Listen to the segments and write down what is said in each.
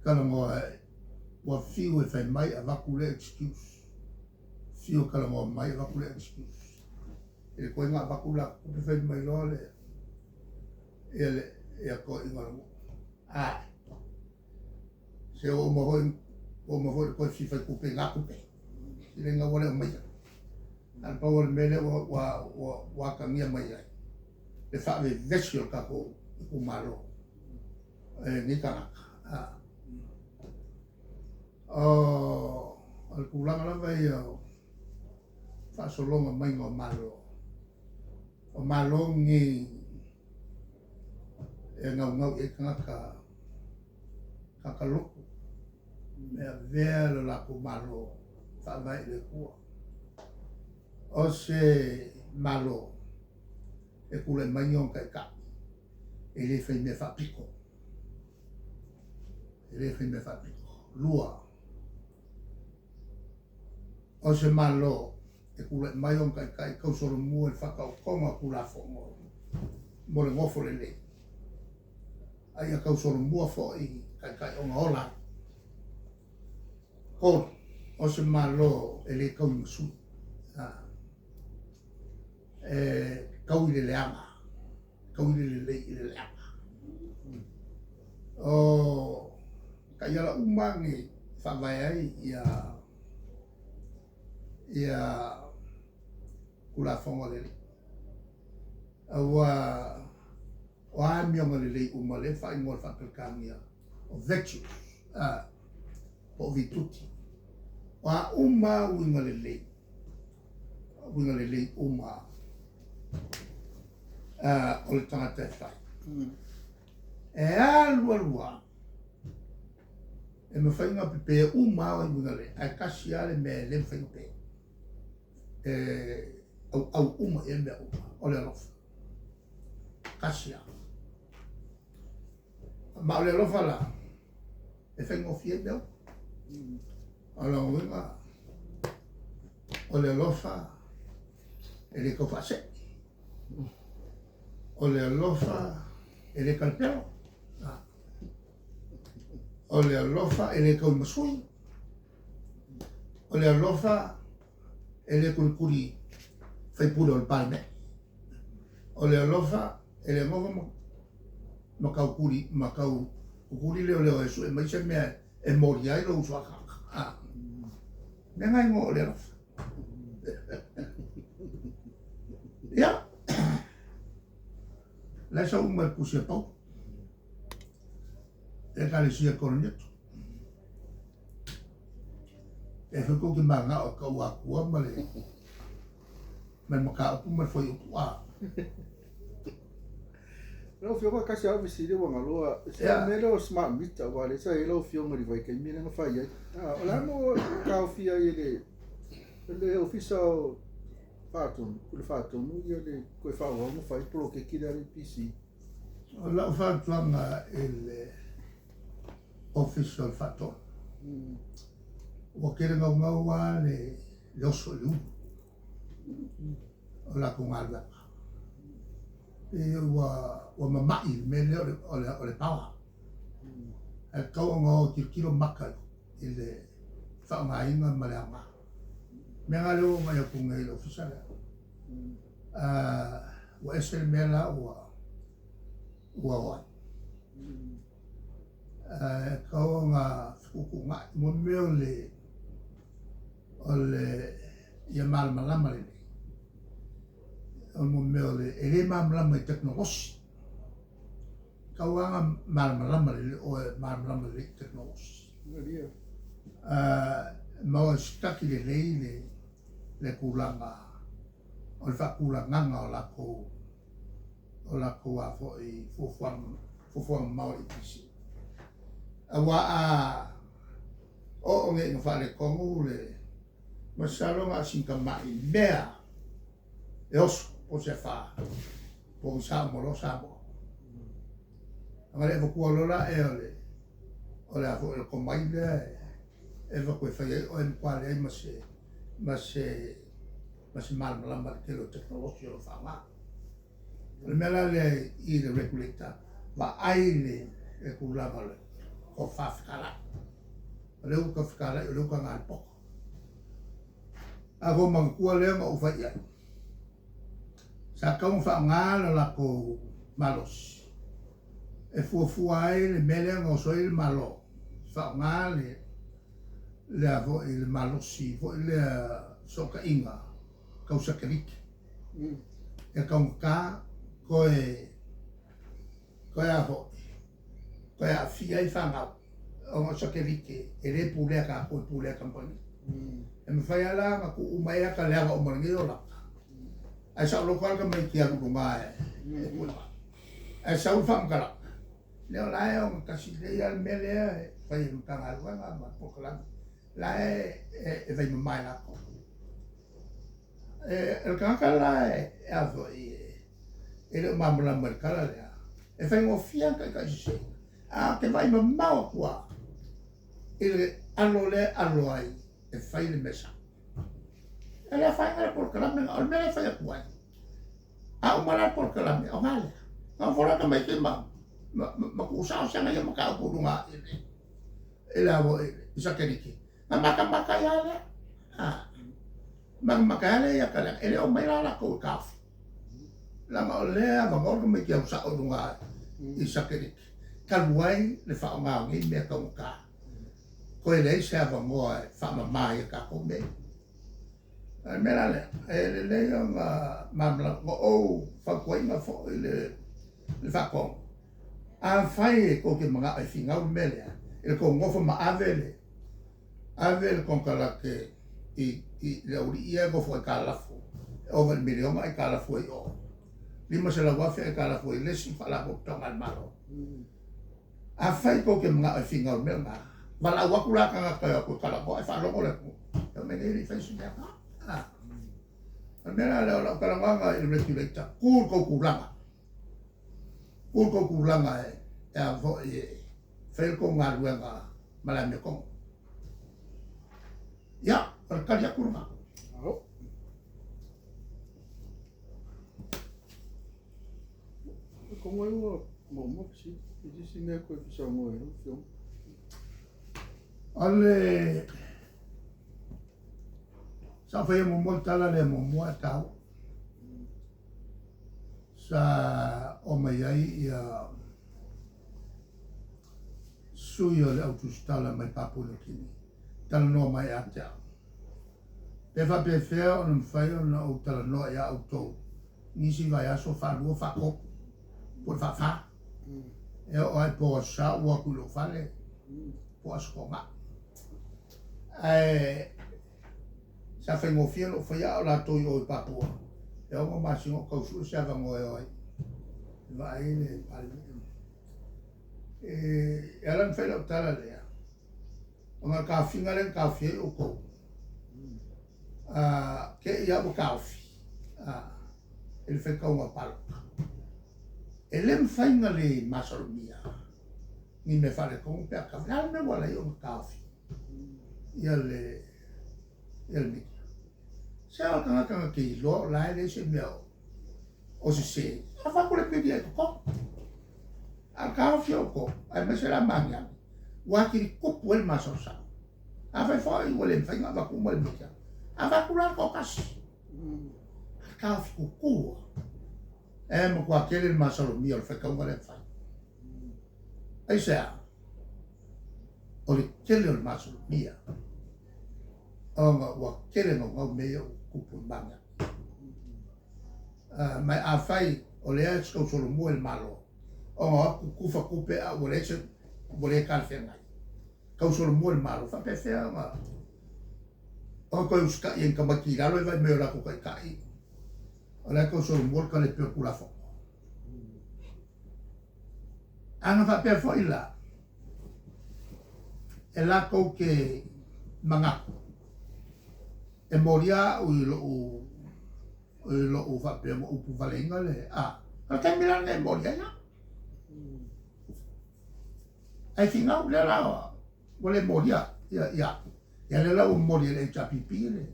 Talanoa ua fiu e fai mai avatu lea excuse. Fiu e talanoa mai avatu lea excuse. I le koina avatu la tupe fai mai loa le ia le ia toeaiina o le nuu. Ae se ua uma foi ua uma foi le toe fia fai tupe i na tupe. Seiloga ua le aumaia. Ae na pau o le mea lea ua ua ua ua atagia mai ai le faavevesi o le tatou itumalo e nei tagata. O le tulaga lava ia o faasologa maiga o Malo, o Malo nei e naunau i ai tagata, tagata lotu, e avea lo latou Malo faavae i le Atua. O se Malo e tulai mai ni ona taitai e le fai mea faapito, e le fai mea faapito. Lua, o se Malo e tulai mai ona taitai tausolomua i le faataotoga o Tulafono mo le nofo lelei, a ia tausolomua foi i taitai ona ola ai. Tolu, o se Malo e le taui ma sui, e tau i le leaga, tau i le lelei i le leaga. O taiala uma lava nei e faavae ai ia ia Tulafono a le Alii. Aua o a amioga lelei uma lea e faaigoa i le faa-Peretania o virtues, a, po o vituti. O a uma lava uiga lelei, uiga lelei uma o le tagata e fai. E alu alu lava, e mafai ona pepē uma lava uiga lelei, ae tasi lava le mea e le mafai ona pe. E auau uma i ai mea uma, o le alofa. Tasi lava. Ma o le alofa la, e faigofie ai mea uma. O lona uiga, o le alofa e le tau faasee. O le alofa e le talepelo. O le alofa e le tau i masui. O le alofa e le kulikuli faipule o le Palemene. O le alofa e le nofo ma ma tau kuli ma tau kukuli leoleo e sue mai se mea e moli ai lou uso a tagata. A mea na igoa o le alofa. Ia, la e sau uma i le tusi a Paulo, le Ekalesia Korinito. E foi tou te mananao e tau Atua ma le ma le mataupu ma le fuaiupu A. Lau Afioga tasi lava au fesili ua galo a se mea lea o smart meter aua lea sa i ai lau Afioga i le vaitaimi lea na fai ai. O le a mo taofia ai e le le Ofisa o Faatonu, Pule Faatonu ia le toe faaauau ona fai poloketi lea a le EPC? O lau fautuaga i le Ofisa o le Faatonu, ua tele naunau lava le oso i le ulu o latou galuega. Pei ua ua mama'i le mea lea o le o le o le power. Ae tatau ona o tilotilo maka i le faaaogaina ma le aoga. Mea la lea ua ou vaai atu nei i le Ofisa lea, ua ese le mea la ua ua o ai. E tatau ona fetuutuunai mo mea o le o le ia malamalama lelei. O mo mea o le e le malamalama i tekonolosi. Tau lava ona malamalama lelei oe e malamalama lelei i tekonolosi. Ma o e sitaki lelei le le tulaga o le faatulagaga o latou o latou a foi fuafuaga fuafuaga mamao a le EPC. Aua a oo nei ina faaletonu le masalo na o sina tamai mea e oso po o se afa po o sa uma loa Samoa. Ona le avatua loa la ea o le o le a foi o le tomai lea e avatu e fai ai oe e matua leai ma se ma se ma se malamalama i le tele o tekonolosi o lo o faaaoga. O le mea la lea i le regulator, vaai le tulaga o le Tofa fetalai. O le uta fetalai o le uta na a le poto. A ua manatua lea na ou fai i ai, sa tatau ona faaaoga le latou malosi e fuafua ai le mea lea na oso ai le Malo, faaaoga le le a foi le malosi foi lea fesootaiga tau satelite e taugata toe toe a foi toe aafia ai fanau ona o satelite e le pulea e tatou e pulea e kamupani. E mafai lava la ona tuu uma ai ata leaga uma o lenei olaga ae saoloto lava le tamaiti e alu i luga e pue mai. Ae sau le faamatalaga, lea o la e ogatasi lelei lava le mea lea e fai e le Matagaluega ma le polokalame la e vaimama e latou. O le tagata la e a foi e le o malamalama i le tala lea, e faigofie lava ona taitaisese. Ae ou te vaai mamao atu lava i le alo lea e alo ai e fai le mea sao. E le afaina le polokalame lena, o le mea lea e fai atu ai, a uma la le polokalame, ona a lea, na nofo loa tamaiti ma ma tuusao si ana ia mataupu i luga i le i le a foi i satelite, na matamata ai lava lea. A, matamata ai lava lea ia te E le omai la latou e taofi, leaga o lea e avanoa le tamaiti e alu sao i luga i satelite, talu ai le faaaoga o nei mea taugata, toe leai se avanoa e faamama ai e tatou mea ia. O le mea la lea, e lelei ona malamalama. Na ou fautuaina foi le Faatonu, afai e tou te manao e finau le mea lea, i le tou nofo ma ave le ave le konekarate i le aualii ia e nofo aitalafu, e ova i le miliona aitalafu ai i o, $500,000 aitalafu ai i le isi faalapotopotoga a le Malo. Afai tou te manao e finau i le mea lena, valaau atu la tagata e o atu e talanoa ae faalogo le atunuu, e omai nei e le i faia se mea. O le mea la lea o lau talanoaga i le Regulator, tu i le tou tulaga, tu i le tou tulaga e a foi e fai le tou galuega ma le amiotonu. Ia, o le tali atu lena. Atonu ai ua maumau fesili. I se isi mea toe fia saunoa i ai lau Afioga. O le sa ou faia muamua le tala lea muamua e taua. Sa omai ai ia sui o le au tusitala mai Papua New Guinea, talanoa mai ia te au. Pe faapefea ona mafai ona ou talanoa ia outou nisi vaiaso faalua, faatolu, po o le faafa. E oo lava i po Aso Sa ou o atu i lou fale, po o Aso Toonai. Ae sa faigofie ona ou faia a o latou i o i Papua, e 6 masina o tau sue se avanoa e o ai e vaai le Palemene. E ala ona fai lau tala lea, ona o le taofiga lea na taofi ai outou, te i lava ua taofi i le faitauga palota. E le mafai ona le masalomia ni mea faaletonu pe a taofi. O le a le mea ua ala ai ona taofi ia le ia le media? Se o le tagata na te iloa o la e leai se mea o sese, avatu le media i totonu. A o le taofi o outou, aemaise la Magiagi, ua atili tupu ai le masalosalo. Afai foi ua le mafai ona avatu uma le media, avatu la le toatasi. A o le taofi tutu lava, e matua tele le masalomia o le faitauga lea na fai. Aisea? O le tele o le masalomia ona ua tele naunau mea ia ua tutupu i Magiagi. Ma afai o lea e te tausolomua i le Malo, ona o atu tufa tupe a ua leai se, ua le talafeagai, tausolomua i le Malo, faapefea ona ona toe usitai ai i ni tamaiti i lalo e vaai mai i o latou taitai, o la e tausolomua le talepe o le Tulafono. A na faapea foi la, e latou te manatu e molia au i lou i lou faapea ua ou puvaleina le a, o le taimi la lenei e moli ai au. Ae finau lea la ua le molia ia ia ia lea la ua momoli e le HRPP le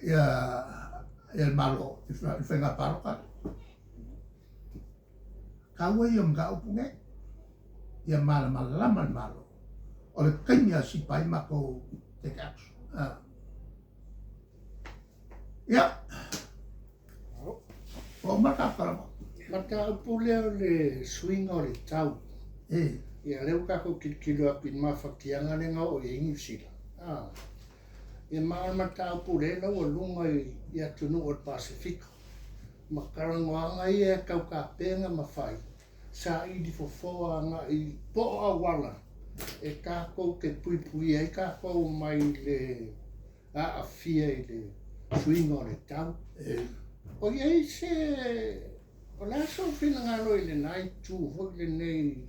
ia ia le Malo i le faiga palota. Taua ia o mataupu nei. Ia malamalama le Malo, o le taimi a sipa ai matou take action. Ia, ua uma le tatou talanoa. Mataupu lea o le suiga o le tau. E. Ia lea ua tatou tilotilo atu i le mafatiaga lea na oo i ai Niu Sila. Ia ma o le mataupu lea e laualuga i atunuu o le Pasefika ma talanoaga ia e tau tapena ma fai, saili fofoa agai po o auala e tatou te puipuia ai tatou mai le aafia i le suiga o le tau. O i ai se, o le a sou finagalo i lena itu foi lenei,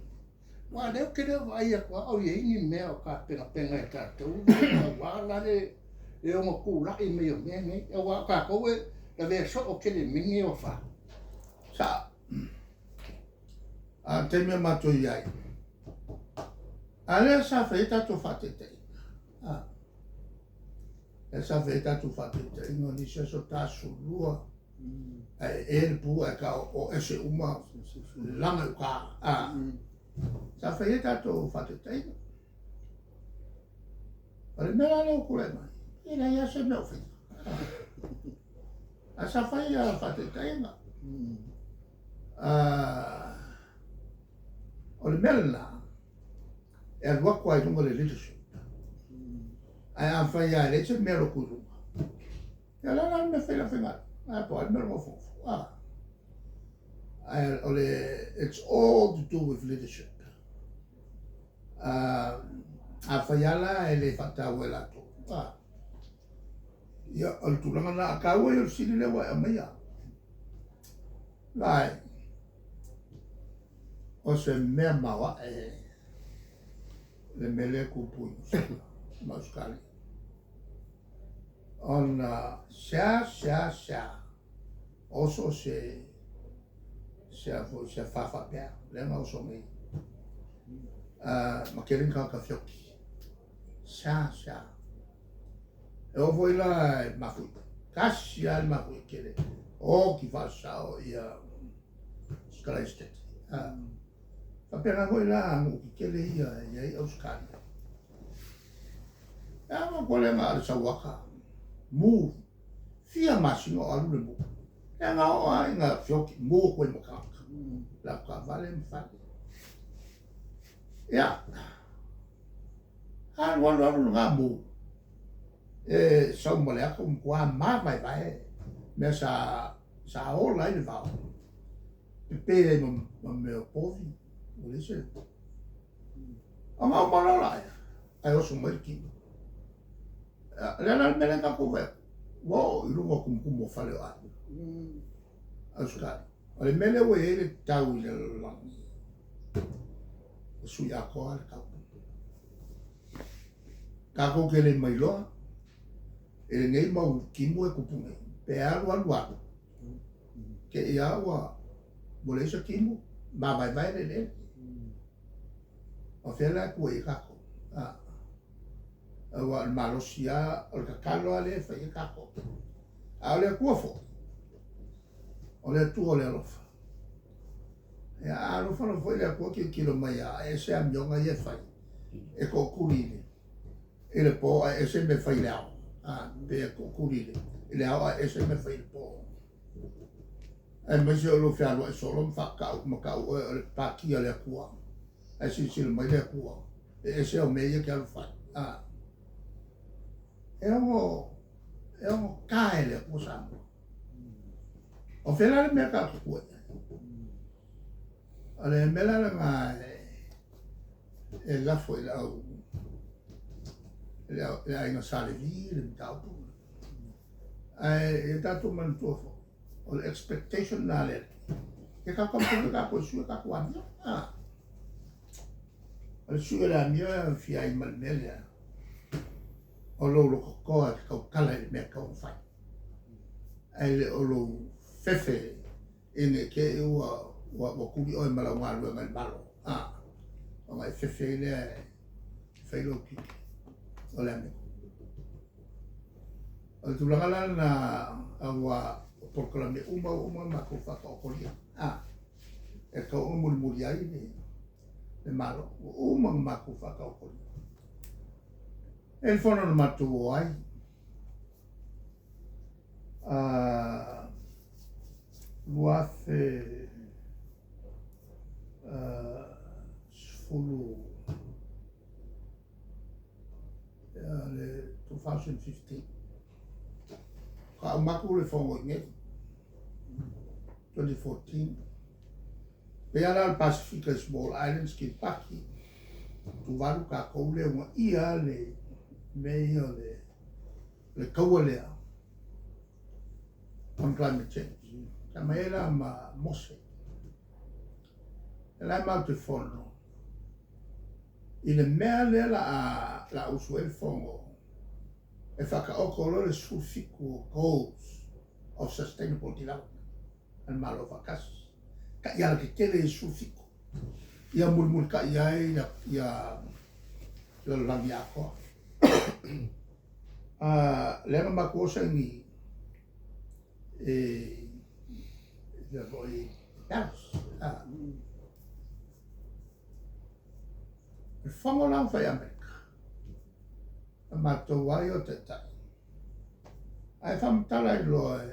aua o lea ou te le o vaai atu lava o i ai ni mea o tapenapena e tatou aua la le ono tulai mai o mea nei, aua o tatou e lavea soo tele i mea nei o afa. Sao. A o le taimi a matou i ai, a lea sa fai ai tatou faataitaiga. A, lea sa fai ai tatou faataitaiga o nisi aso ta 12, ae e le pu ae ta o ese uma laga i uta. A, sa fai ai tatou faataitaiga. O le mea la lea ua tulai mai, e leai lava se mea o faia. Ae sa fai a faataitaiga. O le mea lena, e alu atu lava i luga le leadership. Ae afai lava e leai se mea e alu atu i luga, ia o le a la le mea e fai ai le aufaigaluega? A po o a le mea o le nofonofo? Ae o le, it's all to do with leadership. Afai lava la e le faataua e latou, ia o le tulaga lena, a taua ia o le fesili lea ua e aumaia. Vaai, o se mea maoae le mea lea e tupu i Niu Sila ma Ausetalia, ona sea sea sea oso se se a foi se afa faapea lea na oso nei ma tele ni tagata feoki sea sea. E oo foi la e mafuie, tasi lava le mafuie tele, oti faasao ia Christchurch. Faapena foi la nuu tetele ia e i ai Ausetalia. E a matua lea na o le sauaka, mu, fia masina o alu le mu. Lea na oo lava ina feoti, mu atu ai ma tagata, latou taavale ma fale. Ia, alu alu alu lena mu, e sau ma le ata ua matua mavaevae mea sa sa ola ai le vao, pepe ai ma mea o povi, ua leai se. Ona uma loa laia, ae oso mai le tino. O le a la le mea lea tatou vaai atu, ua oo i luga o tumutumu o fale o aiga. Ausetalia. O le mea lea ua i ai le tau i le lalolagi, ua sui atoa le tau. Tatou te le mailoa i lenei mau timu e tupu nei, pe alu alu alu, te i lava ua leai se timu, mavaevae le eleele. O fea la e tua i ai tatou? Aua o le malosi lava, o le tatalo lava lea e fai ai tatou. A o le Atua foi, o le Atua o le alofa. Ia, a alofa loa foi le Atua tilotilo mai lava, e ese amioga ia e fai, e tootuli i le po ae ese mea e fai i le ao. Pe tootuli i le ao ae ese mea e fai i le po. Aemaise o lou fealuai solo ma faatau ma tau oe o le pati a le Atua. Ae silasila mai le Atua, e ese au mea ia e te alu fai. E ono ta e le Atua Samoa. O fea la le mea tatou te tua i ai? O le mea la lena e lafo i le au le aiga Sa Levi le mataupu. Ae ia tatou manatua foi, o le expectation lena a le Alii. Ia tatou taumafai foi tatou e sui a tatou amio. O le sui o le amio e aafia ai ma le mea lea, o lou lototoa e te tautala i le mea e tatau ona fai. Ae le o lou fefe ina ne i te i ua tuli oe ma lau galuega i le Malo. Ona e fefe ai lea e fai lou tiute o le amio. O le tulaga la lena aua o polokalame uma ua uma ona matou faataotolia. E tatau ona mulimuli ai le Le Malo, ua uma ona matou faataotolima. E i ai le fono na matou o ai, 2010, le 2015, faatoa uma atu le fono i inei, 2014. Pei lava la o le Pasefika i Small Islands, Kiripati, Tuvalu, tatou lea e uunaia lava le mea ia o le taua lea on climate change. Sa aumai ai la ma Mose. O la e matou te fono i le mea lea o le a usu ai le fono e faataoto loa le 17 o goals of sustainable development a le Malo Afaatasi. Taiala tetele e 17 ia mulimulitai ai ia lalolagi atoa. Lea na matou o saini i le foi Paris. Le fono la na fai i Amerika, na matou lava ia o taitai. Ae faamatala ai loa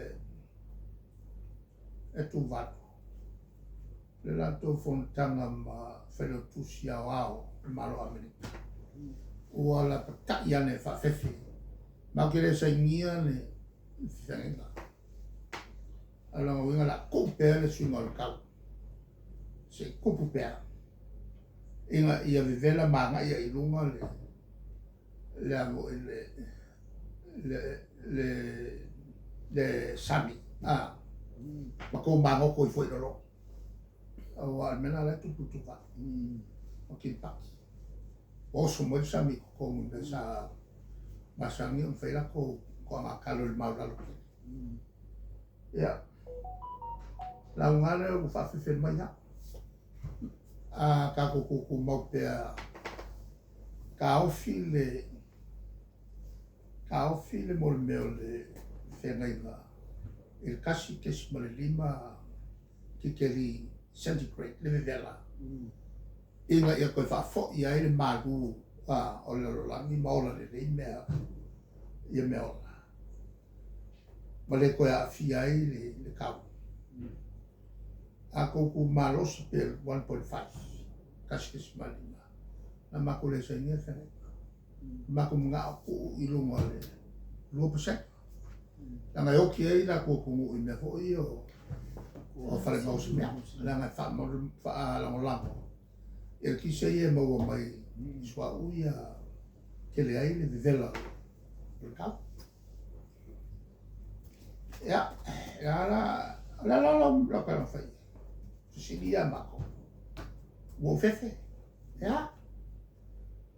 e Tuvalu le latou fonotaga ma Failautusi Aoao o le Malo o Amerika, ua lapatai ane e faafefe, matou te le sainia le feagaiga. A o lona uiga o le a tuu pea le suiga o le tau se i tupu pea ina ia vevela ma agai ai i luga le le a foi le le le le sami a ma tou magoto ifo i lalo aua o le mea lena la e tupu i Tuvalu ma Kiripati. Ua oso mai le sami i totonu i mea sa masani ona fai latou toaga talo i le maulalo tele. Ia, lauga lea ua faafefe mai lava. A tatou tutumau pea, taofi le taofi le mo le mea o le feagaiga i le 1.5 tikeri centigrade le vevela ina ia toe faafoi ai le malu o le lalolagi ma ola lelei mea ia mea ola ma le toe aafia ai le tau. A tou tu malosi pe 1.5, 1.5, na matou le sainia le feagaiga. Matou manao tuu i luga o le 2%. Leaga e oti ai latou atunuu i mea foi ia o fale gaosi mea, leaga e faalagolago i eletise ia e maua mai i suauu ia tele ai le vevela o le tau. Ia, o le a la lau tala na fai ai? Fesili ia matou. Ua ou fefe. Ia,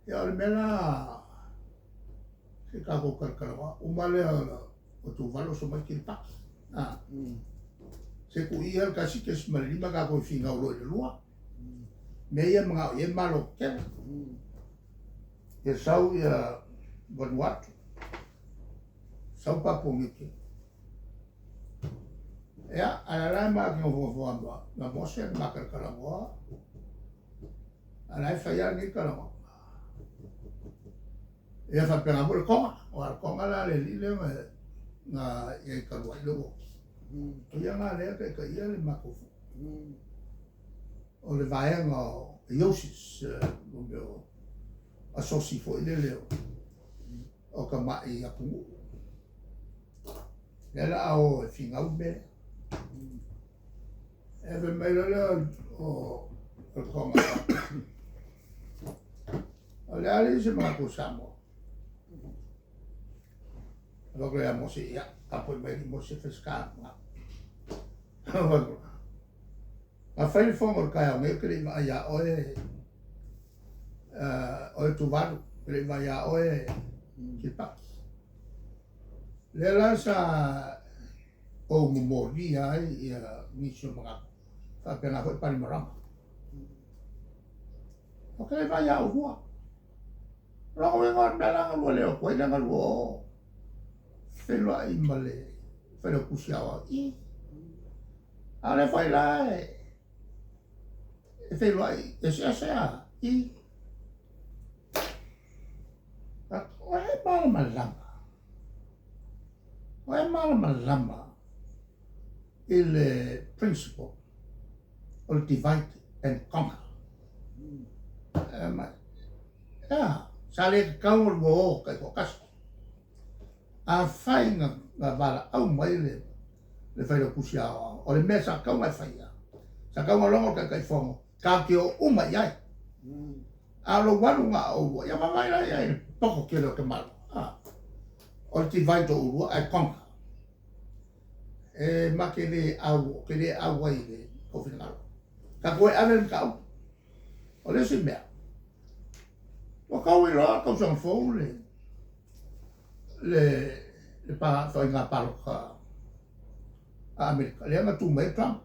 ia o le mea la se i tatou talatalanoa. Uma lea o Tuvalu oso mai Kiripati. Se tuu ia le 1.5 tatou e finau loa i le 2. Mea ia e manao i ai Malo tetele. Ia sau ia Vanuatu, sau Papua Niu Kini. Ia, a o la e ma te nofonofo lava ma Mose ma talatalanoa, a o la e fai lava lenei talanoaga. Ia faapena foi le Toga, aua o le Toga la le alii lea na i ai talu ai le ua oti. O ia lena lea e taitaia le matou foi. O le vaega o AOSIS, mo mea o asosi foi lele o tamai atunuu. Lea la a o e finau le mea lea. E fai mai loa lea o le Toga, o le a alii se manatu o Samoa? Avatu ia Mose, ia, tapuai mai alii Mose, fai se ta manatu. A fai le fono i le taeao nei, ou te le i vaai ia oe, oe Tuvalu, ou te le i vaai ia oe Kiripati. Lea la sa ou momolia ai ia nisi o manatu, faapena foi Panimarama. Ou te le i vaai ia oulua. O lona uiga o le mea la na lua le o atu ai lea na lua o feiloai ma le Failautusi Aoao i i. A o lea foi la E feiloai eseese a i o e malamalama. O e malamalama i le principle o le divide and conquer. E a, sa le tatau ona lua o taitoatasi. Afai na valaau mai le le Failautusi Aoao, o le mea sa tatau ona e faia, sa tatau ona logo le Taitaifono, tatou te o uma i ai. A o lou alu na o oulua, ia vaavaai la i ai i le poto tele o tamaloa. O le divide o oulua ae conquer. E ma te le au, ou te le au ai i le tou finagalo. Tatou e ave le mataupu. O le isi mea, ua tau iloa le tausaga fou le le le faiga palota a Amerika, lea na tu mai ai Trump.